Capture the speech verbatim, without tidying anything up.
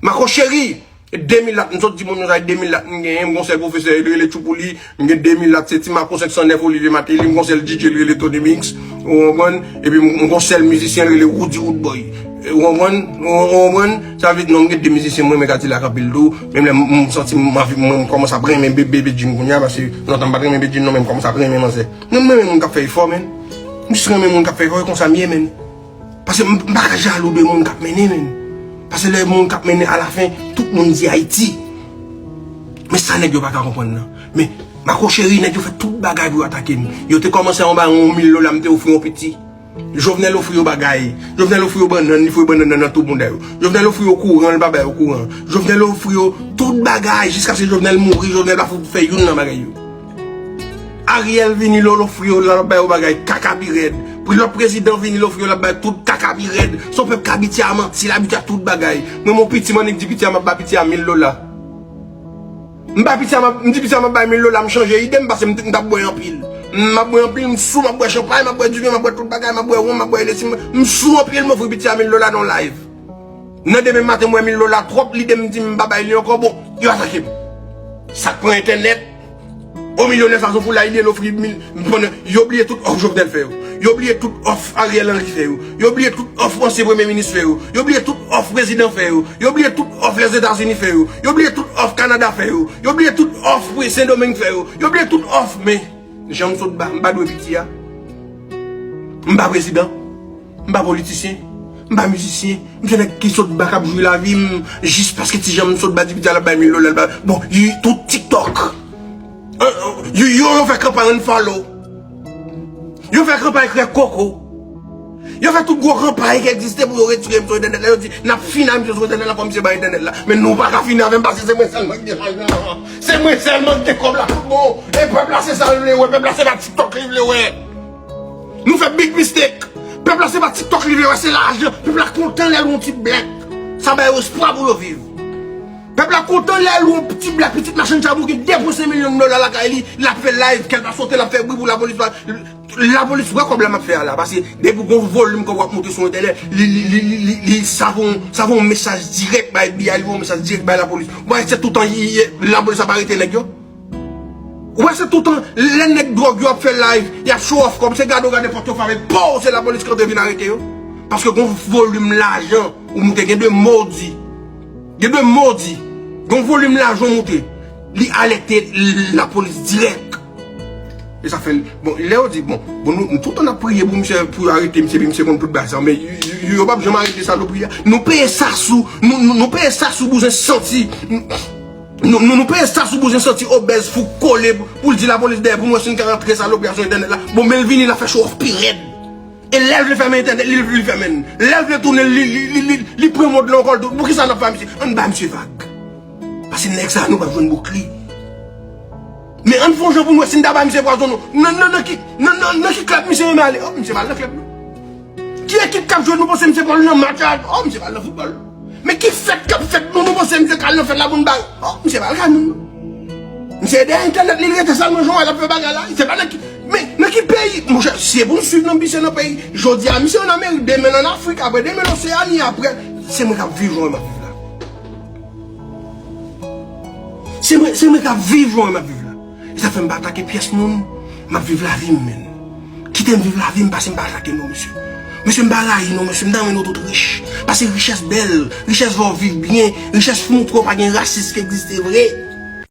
Mako cheri, de mil lat, m sot di moun yo sa, de mil lat m genyen, m gon sèl pwofesè, li rele Tchoupouli, m gen de mil lat, se Ti Mako senk san nèf, Olivier Martelly, m gon sèl D J, li rele Tony Mix, ou konprann? Epi m gon sèl mizisyen, li rele Roody Roodboy. Ou konprann? Ou konprann? Sa vle di, non, m gen de mizisyen, mwen, men Kadilak anpil tou, menm lè m, m santi m anvi, mwen, m kòmanse ap renmen Bebe Jean kounye a, paske lontan m pa t renmen Bebe Jean, non, men m kòmanse ap renmen manzè. Non, m renmen moun k ap fè efò, menn. M jis renmen moun k ap fè efò, e konsa m ye, menn. Paske m, m pa ka jalou de moun k ap mennen, menn. Paske lè moun k ap mennen, alafen, tout moun di Ayiti. Men sa nèg yo pa ka konprann nan. Men, Mako cheri, nèg yo fè tout bagay pou yo atake m. Yo te kòmanse anba yon mil dola, m te ofri yon piti. Jovenel ofri yo bagay. Jovenel ofri yo bannann, li foure bannann nan, nan tou bounda yo. Jovenel ofri yo kouran, li pa ba yo kouran. Jovenel ofri yo tout bagay, jiskaske Jovenel mouri, Jovenel pa fout fè youn nan bagay yo. Ariel vini, l ofri yo, l ap bay yo bagay, kaka pi rèd. Pou lòt prezidan vini, l ofri yo, l ap bay tout kaka pi rèd. Se yon pèp k abitye a manti, l abitye a tout bagay. Mwen, mon piti, m annik di piti a, m ap ba piti a mil dola. M ba piti a, m ap, m di piti a, m ap bay mil dola, m chanje ide m, paske m, m t ap bwè anpil. M ap bwè anpil, m sou, m ap bwè chanpay, m ap bwè diven, m ap bwè tout bagay, m ap bwè won, m ap bwè Hennessy, m, m sou anpil, m ofri piti a mil dola nan live. Nan demen maten, m wè mil dola twòp, lide m di m pa bay li ankò, bon, yo atake m. Sa k pran entènèt, o milyonè sa sou foulay li, l ofri mil, pandan yo bliye tout òf Jovenel fè yo. Yo bliye tout òf Ariel Henry fè yo. Yo bliye tout òf ansyen premye minis fè yo. Yo bliye tout òf prezidan fè yo. Yo bliye tout òf Lèzetazini fè yo. Yo bliye tout òf Kanada fè yo. Yo bliye tout òf Sendomeng fè yo. Yo bliye tout òf, men jan m sot ba, m pa dwe piti a. M pa prezidan. M pa politisyen. M pa mizisyen. M se nèg ki sot ba k ap jwi lavi m. Jis paske ti jan m sot ba di piti a l ap bay mil dola, l ba. Bon, y- tout TikTok. Euh, euh, yo, yo, yo fè kanpay unfollow. Yo fè kanpay krèk koko. Yo fè tout gwo kanpay ki egziste pou yo retire m sou entènèt la. Yo di, n ap fini ak misye sou entènèt la, fò misye bay entènèt la. Men nou pa ka fini avè m paske se mwen sèlman ki gen lajan. Se mwen sèlman ki gen kòb la tout bon. E pèp la se sa l vle wè. Pèp la se pa TikTok li vle wè. Nou fè big mistake. Pèp la se pa TikTok li vle wè, se lajan. Pèp la kontan lè l wè yon ti blèk. Sa ba yo espwa pou yo viv. Pèp la kontan lè l wè yon ti blèk, pitit machann chabon gen de pwen senk milyon dola lakay li, l ap fè live, kè l pa sote, l ap fè bri pou lapolis pa. Lapolis wè kòb la m ap fè a la, paske depi gon volim kòb w ap moute sou entènèt, li, li, li, li, li, li, sa fè yon, sa fè yon mesaj dirèk bay F B I, li voye yon mesaj dirèk bay lapolis. Bon, èske toutan y- y- lapolis ap arete nèg yo? Ou wè se toutan lè nèg dwòg yo ap fè live, y ap show off kòb, se gade w gade pòt yo fèmen, pow, se lapolis ki antre vin arete yo. Paske gon volim lajan ou moute, gen de mo w di. Gen de mo w di. Gon volim lajan ou moute. Li alète lapolis dirèk. E sa fè l, bon, lè yo di, bon, bon, nou, nou toutan n ap priye pou misye, pou yo arete misye, epi misye konn tout bagay sa, men yo, yo, yo p ap janm arete salopri a. Nou peye sa sou, nou, nou, nou peye sa sou bouzen santi. Nou, nou, nou peye sa sou bouzen santi obèz fou kole pou, pou l di lapolis dèyè pou nou wè si n ka rantre salopri a sou entènèt la. Bon, men l vini, l ap fè show off pi rèd. E lè l vle fèmen entènèt, li, li fèmen l. Lè l vle tounen, li, li, li, li, li pran mond lan ankò l tou. Poukisa n ap fè misye? Ann ba misye vag. Paske nèg sa a nou p ap jwenn bouk li. Men ann fè yon jan pou n wè si n ta ba misye pwazon nou. Nan, nan, nan ki, nan, nan, nan ki klèb misye renmen ale? Oh, misye pa al nan klèb non. Ki ekip k ap jwe nou panse misye pral nan match la? Oh, misye pa al nan foutbòl. Men ki fèt k ap fèt nou, nou panse misye ka al nan fèt la pou n ba l? Oh, misye pa al kay moun non. Misye dèyè entènèt li rete sèlman jan w wè l ap fè bagay la. Se pa nan ki, men nan ki peyi, monchè, si se pou n swiv nan misye nan peyi, jodi a misye ann Amerik, demen l ann Afrik, apre demen l Oseyani, apre, se mwen k ap viv jan w wè m ap viv la. Se mwen, se mwen k ap viv jan w wè m ap viv la. E sa fè m pa atake pyès moun, m ap viv lavi m, menn. Kite m viv lavi m, pase m pa atake nou, mesye. Mesye, m pa rayi nou, mesye, m ta renmen nou tout rich. Pase richès bèl, richès fè w viv byen, richès fè w montre w pa gen rasis ki egziste vre.